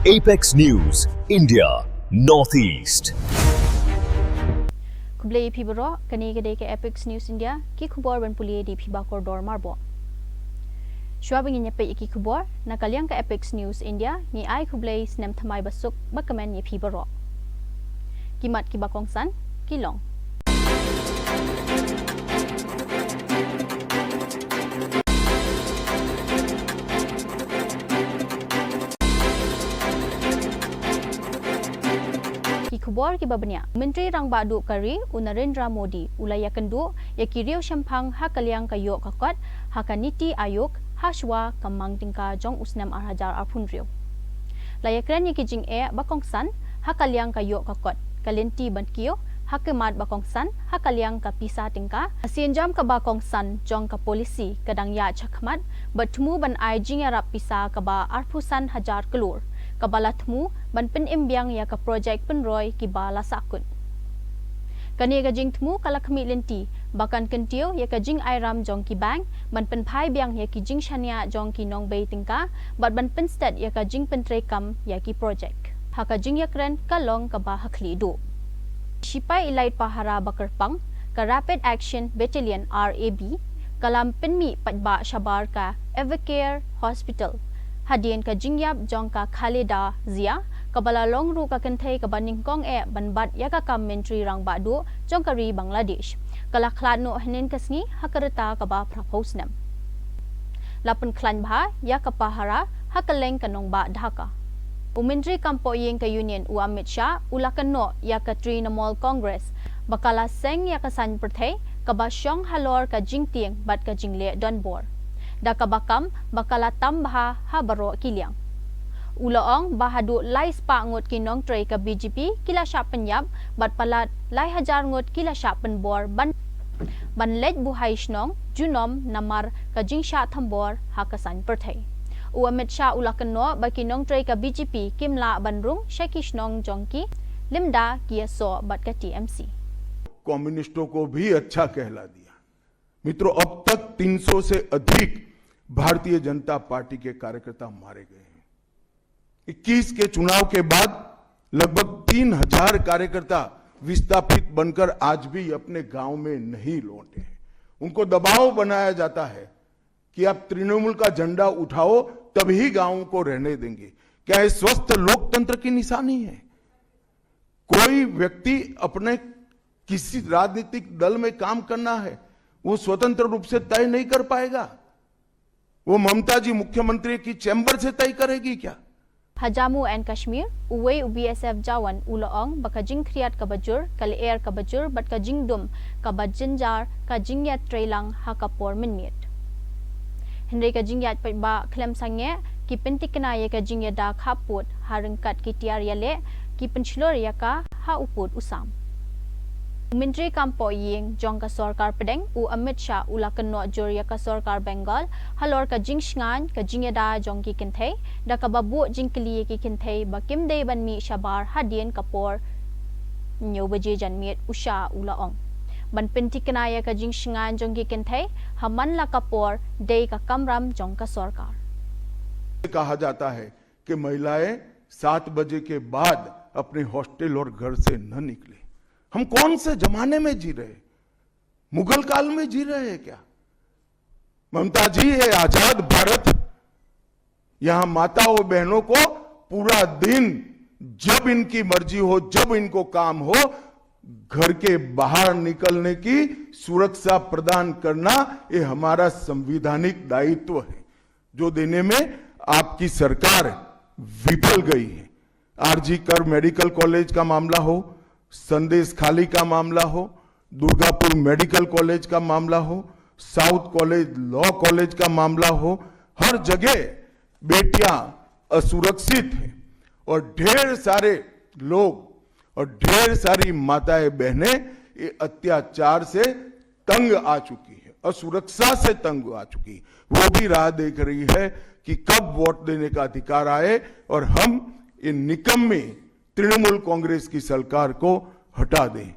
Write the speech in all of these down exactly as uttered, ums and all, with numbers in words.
Apex News, India, Northeast. Khublei ïa phi baroh, kane ka dei ka Apex News India, ki khubor ban pule da i Phibakordor Myrboh. Shuwa ba ngin ïa peit ïa ki khubor, na ka liang ka Apex News India, ngi ai khublei snem thymmai basuk bakmen ïa phi baroh. Ki mat kiba kongsan ki long. Ki khubor kiba bniah. Myntri Rangbah Duh ka ri, u Narendra Modi, u la ïakynduh ïa ki riewshemphang ha ka liang ka ïoh ka kot ha ka NITI Aayog, ha shuwa ka mang tyngka jong u snem ar hajar arphew hynriew. La ïakren ïa ki jingeh ba kongsan ha ka liang ka ïoh ka kot, ka lynti ban kiew ha ka mat ba kongsan ha ka liang ka pisa tyngka, ka sienjam kaba kongsan jong ka polisi ka dang ïaid shakhmat, bad thmu ban ai jingïarap pisa kaba arphew san hajar klur, kaba la thmu ban pynim biang ïa ka projek pynroi kiba la sahkut. Kane ka jingthmu ka la khmih lynti ba kan kyntiew ïa ka jingai ram jong ki bank ban pynphai biang ïa ki jingshaniah jong ki nongbei tyngka bad ban pynstet ïa ka jingpyntreikam ïa ki projek. Ha ka jingïakren ka long kaba ha khlieh duh. Shipai Elite Pahara ba kyrpang, ka Rapid Action Battalion, R A B, ka la pynmih paidbah shabar ka Evercare Hospital hadien ka jingïap jong ka Khaleda Zia, kaba la long ruh ka kynthei kaba nyngkong eh ban bat ïa ka kam Myntri Rangbah Duh jong ka ri Bangladesh. Ka la khlad noh hynnin ka sngi ha ka rta kaba phraphew snem. La pynkhlaiñ bha ïa ka pahara ha kylleng ka nongbah Dhaka. U Myntri Kam Pohïing ka Union, u Amit Shah, u la kynnoh ïa ka Trinamool Congress ba ka la seng ïa ka saiñ pyrthei kaba shong halor ka jingtieng bad ka jingleh donbor, da kaba kam ba ka la tam bha ha baroh ki liang. U la ong ba haduh lai spah ngut ki nongtrei ka B J P ki la shah pynïap bad palat lai hajar ngut ki la shah pynbor ban, ban leit buhai shnong junom namar ka jingshah thombor ha ka saiñ pyrthei. U Amit Shah u la kynnoh ba ki nongtrei ka B J P kim lah ban rung sha ki shnong jong ki lymda ki ïasoh bad ka T M C. कम्युनिस्टों को भी अच्छा कहला दिया। मित्रों, अब तक तीन सौ से अधिक भारतीय जनता पार्टी के कार्यकर्ता मारे गए हैं। इक्कीस के चुनाव के बाद लगभग तीन हजार कार्यकर्ता विस्थापित बनकर आज भी अपने गांव में नहीं लौटे हैं। उनको दबाव बनाया जाता है कि आप तृणमूल का झंडा उठाओ, तभी गांव को रहने देंगे। क्या ये स्वस्थ लोकतंत्र की निशानी है? कोई व्यक्ति अपने किसी राजनीतिक दल में काम करना है, वो स्वतंत्र रूप से तय नहीं कर पाएगा। वो ममता जी मुख्यमंत्री की चैम्बर से तय करेगी क्या? Ha Jammu and Kashmir, uwei u B S F jawan u la ong ba ka jingkhriat kaba jur, ka lyer kaba jur bad ka jingdum kaba jynjar ka jingïatreilang ha ka por mynmiet. Hynrei ka jingïaid paidbah khlem sangeh, ki pynthikna ïa ka jingïada khappud ha ryngkat ki tiar ïaleh, ki pynshlur ïa ka ha u pud u sam. U Myntri Kam Pohïing jong ka Sorkar Pdeng, u Amit Shah, u la kynnoh jur ïa ka Sorkar Bengal halor ka jingshngaiñ ka jingïada jong ki kynthei, da kaba buh jingkylli ïa ki kynthei ba kim dei ban mih shabar hadien ka por hynñiew baje janmiet. U Shah u la ong ban pynthikna ïa ka jingshngaiñ jong ki kynthei ha man la ka por dei ka kamram jong ka sorkar. कहा जाता है कि महिलाएं सात बजे के बाद अपने हॉस्टल और घर से न निकले। हम कौन से जमाने में जी रहे हैं? मुगल काल में जी रहे हैं क्या? ममता जी, ये आजाद भारत है। यहाँ माताओं बहनों को पूरा दिन जब इनकी मर्जी हो, जब इनको काम हो, घर के बाहर निकलने की सुरक्षा प्रदान करना, ये हमारा संवैधानिक दायित्व है, जो देने में आपकी सरकार विफल गई है। आरजी कर मेडिकल कॉलेज का मामला हो, संदेश खाली का मामला हो, दुर्गापुर मेडिकल कॉलेज का मामला हो, साउथ कॉलेज, लॉ कॉलेज का मामला हो, हर जगह बेटियां असुरक्षित हैं और ढेर सारे लोग और ढेर सारी माताएं बहनें ये अत्याचार से तंग आ चुकी है, असुरक्षा से तंग आ चुकी है। वो भी राह देख रही है कि कब वोट देने का अधिकार आए और हम ये निकम्मी तृणमूल कांग्रेस की सरकार को हटा दें।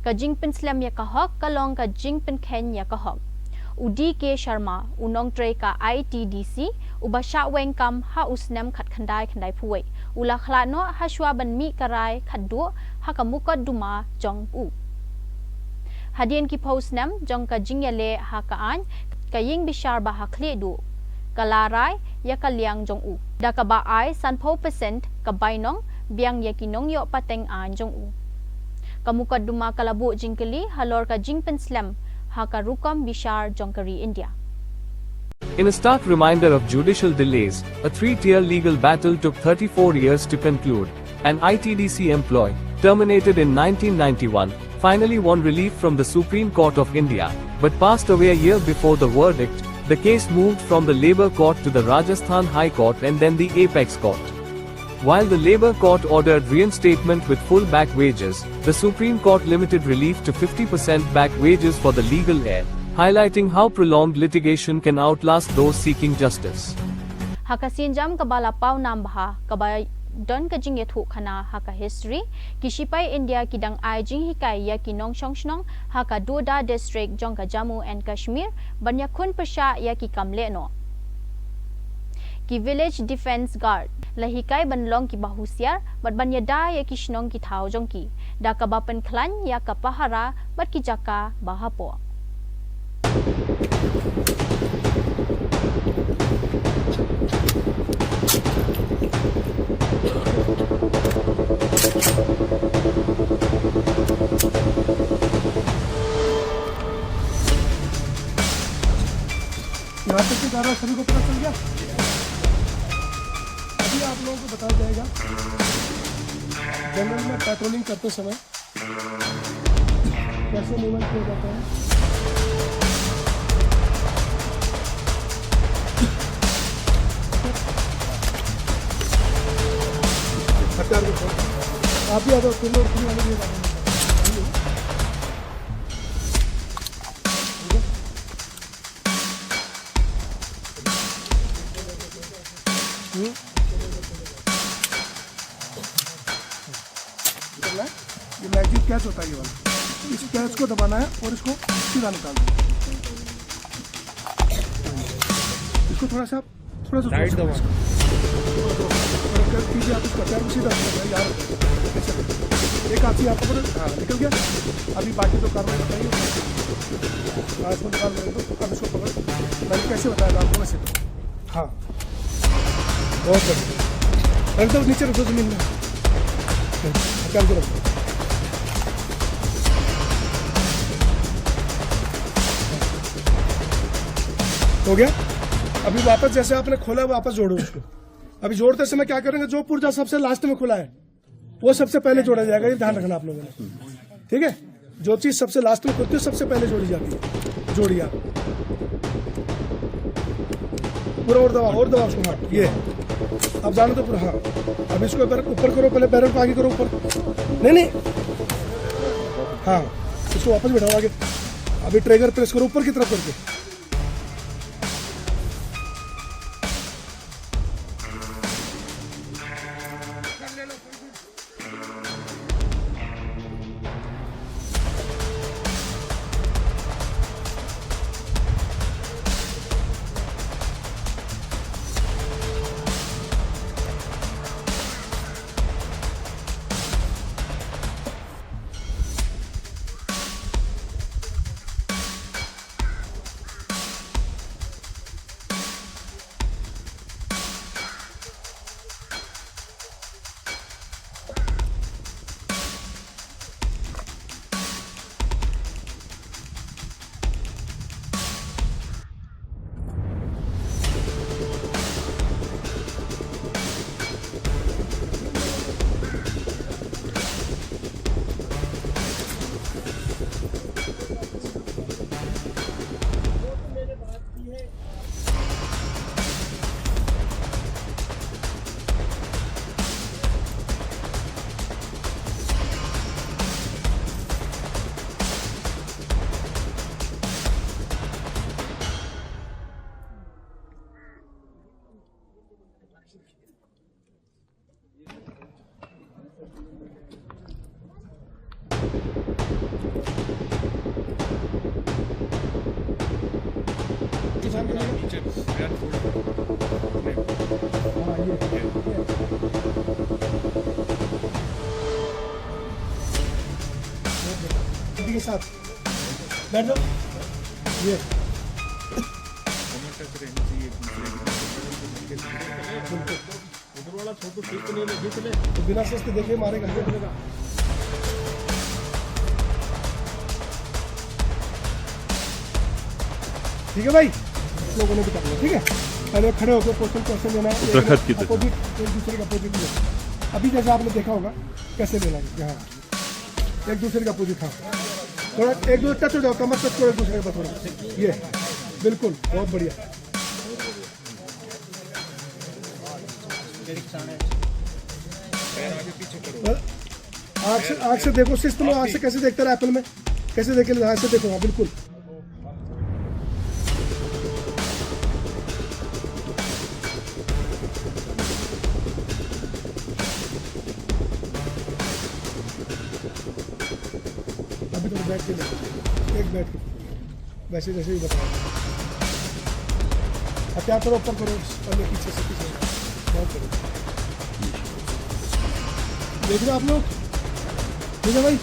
Ka jingpynslem ïa ka hok ka long ka jingpynkheiñ ïa ka hok. U D K Sharma, u nongtrei ka I T D C, uba shah weng kam ha u snem khatkhyndai khyndai phew wei, u la khlad noh hashwa ban mih ka rai khatduh ha ka mukotduma jong u. Hadien ki phew snem jong ka jingïaleh ha ka aiñ, ka ïing bishar ba ha khlieh duh ka la rai ïa ka liang jong u, da kaba ai sanphew percent ka bainong biang ïa ki nongïoh pateng aiñ jong u. Ka mukotduma ka la buh jingkylli halor ka jingpynslem ha ka rukom bishar jong ka ri India. In a stark reminder of judicial delays, a three-tier legal battle took thirty-four years to conclude. An I T D C employee, terminated in nineteen ninety-one, finally won relief from the Supreme Court of India, but passed away a year before the verdict. The case moved from the Labour Court to the Rajasthan High Court and then the Apex Court. While the Labour Court ordered reinstatement with full back wages, the Supreme Court limited relief to fifty percent back wages for the legal heir, highlighting how prolonged litigation can outlast those seeking justice. Ha ka sienjam kaba la paw nam bha, kaba don ka jingïathuhkhana ha ka history, ki shipai India ki dang ai jinghikai ïa ki nongshong shnong ha ka Doda District jong ka Jammu and Kashmir ban ïakhun pyrshah ïa ki kam lehnoh. Ki Village Defence Guard la hikai ban long kiba husiar bad ban ïada ïa ki shnong ki thaw jong ki, da kaba pynkhlaiñ ïa ka pahara bad ki jaka ba hapoh. यहाँ तक की कार्रवाई सभी को पता चल गया। अभी आप लोगों को बताया जाएगा, जंगल में पेट्रोलिंग करते समय कैसे मूवमेंट किया जाता है। हथियार को छोड़। आप भी आ जाओ, तीन लोग, तीन वाले भी आ जाओ। हम्म? निकलना है। ये मैग्नेट कैच होता है, ये वाला। इस कैच को दबाना है और इसको सीधा निकालना है। इसको थोड़ा सा, थोड़ा सा टाइट दबा। थोड़ा सा ऊपर कर दीजिए आप इसका, पैर को सीधा रखना है यार। ऐसे। एक हाथ से आप पकड़ो, हाँ, निकल गया। अभी बाकी तो कार्रवाई बताइए। हाँ, इसको निकाल दो, अब इसको पकड़ो। मैंने कैसे बताया था आपको, वैसे। हाँ। बहुत बढ़िया। रख दो, नीचे रख दो जमीन में। हल्का हल्का रख दो। हो गया? अभी वापस जैसे आपने खोला, वापस जोड़ो उसको। अभी जोड़ते समय क्या करेंगे, जो पुर्जा सबसे लास्ट में खुला है, वो सबसे पहले जोड़ा जाएगा, ये ध्यान रखना आप लोगों ने, ठीक है? जो चीज सबसे लास्ट में खुलती है, सबसे पहले जोड़ी जाती है। जोड़िए आप। पूरा और दबा, और दबा उसको, हाँ, ये। अब जाने दो पूरा, हाँ। अब इसको एक बार ऊपर करो, पहले बैरल को आगे करो, ऊपर। नहीं, नहीं। हाँ, इसको वापस बैठाओ आगे। अभी ट्रिगर प्रेस करो ऊपर की तरफ करके। साथ बैठ जाओ। ये। उधर वाला छोटू ठीक तो नहीं है, खींच ले। तो बिना सोच के देखे मारेगा। ठीक है भाई, लोगों ने भी कर लिया, ठीक है। पहले खड़े होकर पोस्टल क्वेश्चन लेना है, एक अपोजिट, एक दूसरे के अपोजिट में। अभी जैसे आपने देखा होगा कैसे लेना है, हाँ, एक दूसरे का अपोजिट, हाँ। थोड़ा एक दो टच हो जाओ, कमर टच करो एक दूसरे का, थोड़ा, ये, बिल्कुल, बहुत बढ़िया। आंख से, आंख से देखो, शिस्त लो, आंख से कैसे देखते रहे एप्पल में, कैसे देखे, आंख से देखो, हाँ, बिल्कुल। अभी तो बैठ के देखो, एक बैठ के। वैसे जैसे ही बताया। हथियार करो, ऊपर करो, पहले पीछे से, पीछे से। बहुत बढ़िया। देख रहे हो आप लोग? ठीक है भाई?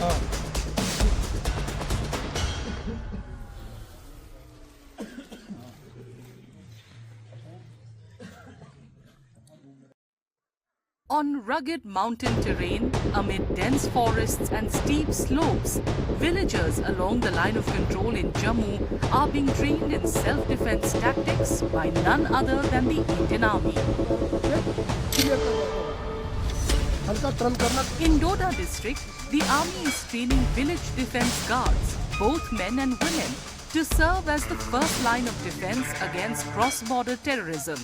हाँ। On rugged mountain terrain, amid dense forests and steep slopes, villagers along the line of control in Jammu are being trained in self-defense tactics by none other than the Indian Army. In Doda district, the army is training village defense guards, both men and women, to serve as the first line of defense against cross-border terrorism.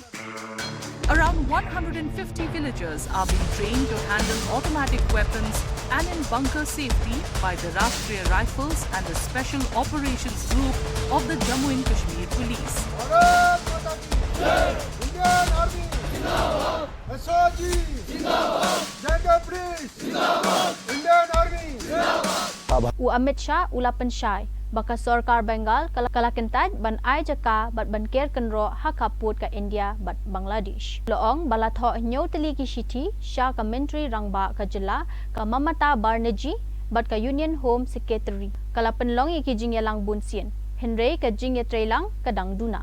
Around one hundred fifty villagers are being trained to handle automatic weapons and in bunker safety by the Rashtriya Rifles and the Special Operations Group of the Jammu and Kashmir Police. भारत माता की जय। Indian Army जिंदाबाद। S O G जिंदाबाद। Jaintia Police जिंदाबाद। Indian Army जिंदाबाद। U Amit Shah u la pynshai ba ka sorkar Bengal ka la, ka la kyntait ban ai jaka bad ban ker kynroh ha khappud ka India bad Bangladesh. La ong ba la thoh hynñiew tylli ki shithi sha ka Myntri Rangbah ka jylla ka Mamata Banerjee bad ka Union Home Secretary. Ka la pynlong ïa ki jingïalang bunsien, hynrei ka jingïatreilang ka dang duna.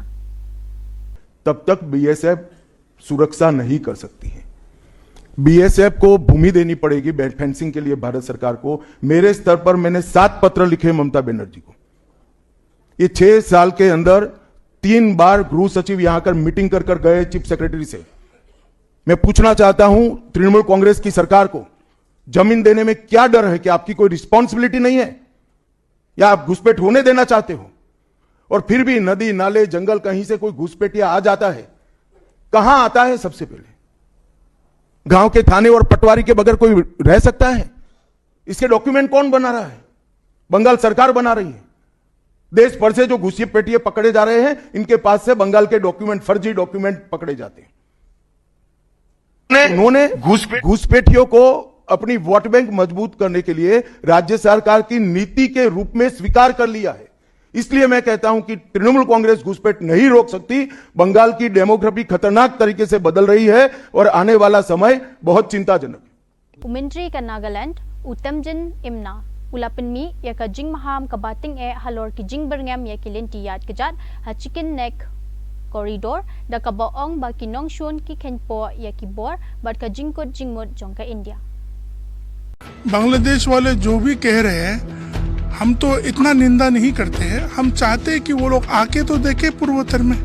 तब तक बीएसएफ सुरक्षा नहीं कर सकती है। बीएसएफ को भूमि देनी पड़ेगी, बे-, फेंसिंग के लिए भारत सरकार को। मेरे स्तर पर मैंने सात पत्र लिखे ममता बनर्जी को। ये छह साल के अंदर तीन बार गृह सचिव यहां आकर मीटिंग कर कर गए चीफ सेक्रेटरी से। मैं पूछना चाहता हूं तृणमूल कांग्रेस की सरकार को, जमीन देने में क्या डर है? क्या आपकी कोई रिस्पॉन्सिबिलिटी नहीं है? या आप घुसपैठ होने देना चाहते हो? और फिर भी नदी, नाले, जंगल, कहीं से कोई घुसपैठिया आ जाता है, कहां आता है सबसे पहले? गांव के थाने और पटवारी के बगैर कोई रह सकता है? इसके डॉक्यूमेंट कौन बना रहा है? बंगाल सरकार बना रही है। देश भर से जो घुसपैठिए पकड़े जा रहे हैं, इनके पास से बंगाल के डॉक्यूमेंट, फर्जी डॉक्यूमेंट पकड़े जाते हैं। उन्होंने घुसपैठ- घुसपैठियों को अपनी वोट बैंक मजबूत करने के लिए राज्य सरकार की नीति के रूप में स्वीकार कर लिया है। इसलिए मैं कहता हूं कि तृणमूल कांग्रेस घुसपैठ नहीं रोक सकती। बंगाल की डेमोग्राफी खतरनाक तरीके से बदल रही है और आने वाला समय बहुत चिंताजनक है। U Myntri ka Nagaland, u Temjen Imna, u la pynmih ïa ka jingmaham kaba tyngeh halor ki jingbyrngem ïa ki lynti ïaid kjat ha Chicken Neck Corridor, da kaba ong ba ki nongshun ki kheiñpoh ïa ki bor bad ka jingkut jingmut jong ka India. बांग्लादेश वाले जो भी कह रहे हैं, हम तो इतना निंदा नहीं करते हैं। हम चाहते हैं कि वो लोग आके तो देखे पूर्वोत्तर में।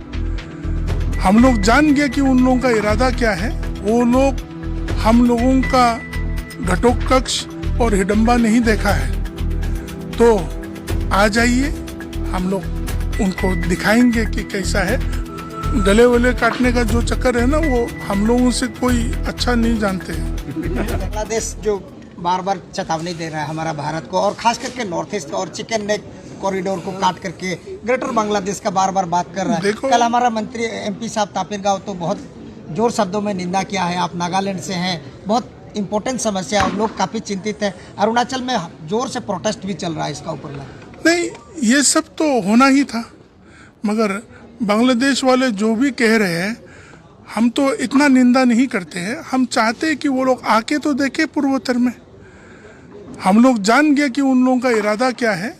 हम लोग जान गए कि उन लोगों का इरादा क्या है। वो लोग हम लोगों का घटोत्कच और हिडम्बा नहीं देखा है, तो आ जाइए, हम लोग उनको दिखाएंगे कि कैसा है। गले वले काटने का जो चक्कर है ना, वो हम लोगों से कोई अच्छा नहीं जानते हैं। बांग्लादेश जो बार बार चेतावनी दे रहा है हमारा भारत को, और खास करके नॉर्थ ईस्ट और चिकन नेक कॉरिडोर को काट करके ग्रेटर बांग्लादेश का बार बार बात कर रहा है। देखो, कल हमारा मंत्री एमपी साहब तापिर गाव तो बहुत जोर शब्दों में निंदा किया है। आप नागालैंड से हैं, बहुत इंपॉर्टेंट समस्या है और लोग काफ़ी चिंतित हैं। अरुणाचल में जोर से प्रोटेस्ट भी चल रहा है इसका ऊपर में। नहीं, ये सब तो होना ही था, मगर बांग्लादेश वाले जो भी कह रहे हैं, हम तो इतना निंदा नहीं करते हैं। हम चाहते हैं कि वो लोग आके तो देखे पूर्वोत्तर में। हम लोग जान गए कि उन लोगों का इरादा क्या है।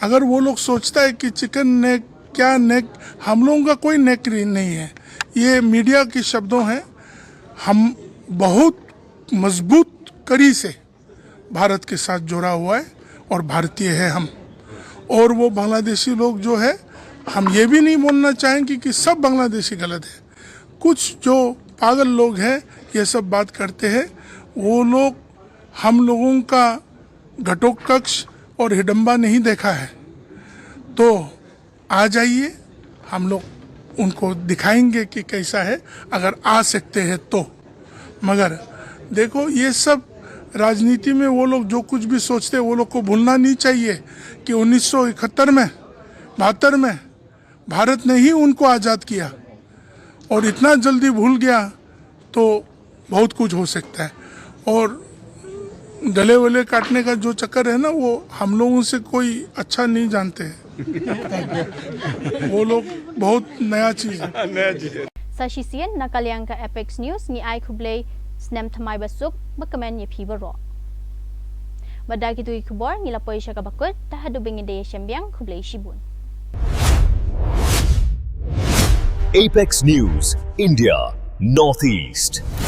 अगर वो लोग सोचता है कि चिकन नेक, क्या नेक, हम लोगों का कोई नेक री- नहीं है। ये मीडिया के शब्दों हैं। हम बहुत मजबूत कड़ी से भारत के साथ जुड़ा हुआ है और भारतीय है हम। और वो बांग्लादेशी लोग जो है, हम ये भी नहीं बोलना चाहेंगे कि सब बांग्लादेशी गलत है। कुछ जो पागल लोग हैं, ये सब बात करते हैं, वो लोग हम लोगों का घटोत्कच और हिडम्बा नहीं देखा है। तो आ जाइए, हम लोग उनको दिखाएंगे कि कैसा है, अगर आ सकते हैं तो। मगर देखो, ये सब राजनीति में वो लोग जो कुछ भी सोचते हैं, वो लोग को भूलना नहीं चाहिए कि उन्नीस सौ इकहत्तर में, बहत्तर में भारत ने ही उनको आज़ाद किया, और इतना जल्दी भूल गया तो बहुत कुछ हो सकता है। और गले वले काटने का जो चक्कर है ना, वो हम लोगों से कोई अच्छा नहीं जानते हैं। वो लोग बहुत नया चीज़ है। Sa shisien na ka liang ka Apex News, ngi ai khublei snem thymmai basuk ba kmen ïa phi baroh. Bad da kito ki khubor ngi la poi sha kaba kut, te haduh ba ngin da ïashem biang, khublei shibun. Apex News, India, Northeast.